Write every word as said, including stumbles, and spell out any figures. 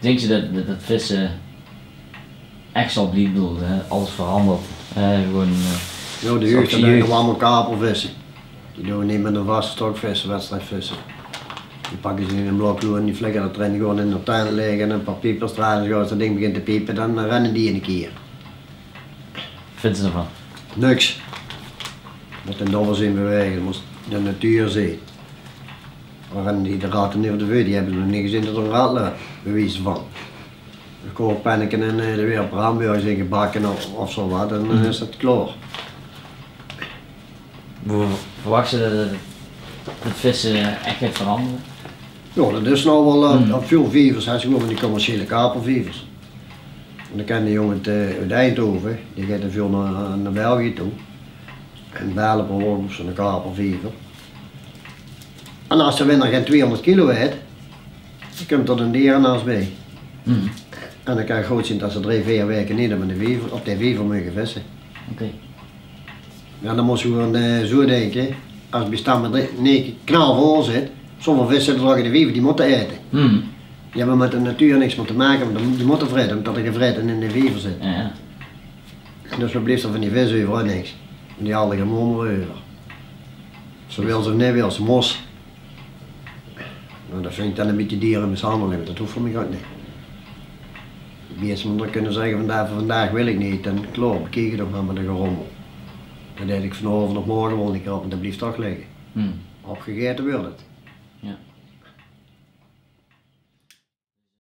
Dinks se det, det, det visse ech zal blieve? Ich bedoel, hè, alles verandert. Hè, gewoon, eh, Jao, de jeug, die jeug. Doon allemaol karpervisse. Die doon neet mit 'ne vaste stok visse, wedstriedvisse. Die pakke ze in ein blok loer en die flikkere det d'rin, gewoon in de tent ligke en ein paar piepers d'rin. En es det ding begint te piepe, dan, eh, renne die in ein kier. Vinse d'rvan? Niks. Mót in dobbels in bewaege, mós de natuur zeen. Mer renne die de ratte neet euver de veur, die höbbe nog neet gezeen det d'r ein rat löp, bie wieze van. Ein kookpenneke en, eh, d'r weer op de hamburgers in gebakke of, of zo waat, dan, eh, is 't klaor. Wo verwachs se det, det visse ech geit verandere? Jao, det is noe waal, eh, op väöl vievers, hè, ze gewoon van die commerciële karpervievers. En ich ken eine jóng oet, eh, oet Eindhove, dae geit väöl nao, nao België toe. En Belp op zo'n karperviever. En es d'r winter gein twiehóngerd kilo haet, dan kump d'r ein dierenarts bie. En dan kan 't good zeen det ze drie, veer waeke neet op de viever, op de viever moge visse. Oké. Jao, dan mós se gewoon, eh, zo dinke. Es 't bestand in ein kier knalvol zit, zóveel vis zit d'r ouch in de viever, die mótte aete. Die höbbe mit de natuur niks mier te make, want die mótte vraete, ómdet d'r gein vraete in de viever zit. Jao, jao. En dus waat blief d'r van die vis euver? Niks. En die halde gein moer euver. Ze wils of neet wils, ze mós. Noe, det vinj ich dan ein bietje dieremishandeling, det hoof veur mich ouch neet. Wie es ze dan kinne zègke: vandaag, vandaag wil ich neet, en klaor, bekiek 't nog mer mit de gerommel. Det haet ich vanaovend of morge waal ein kier op, en det blief toch ligke. Opgegaete wuuert 't.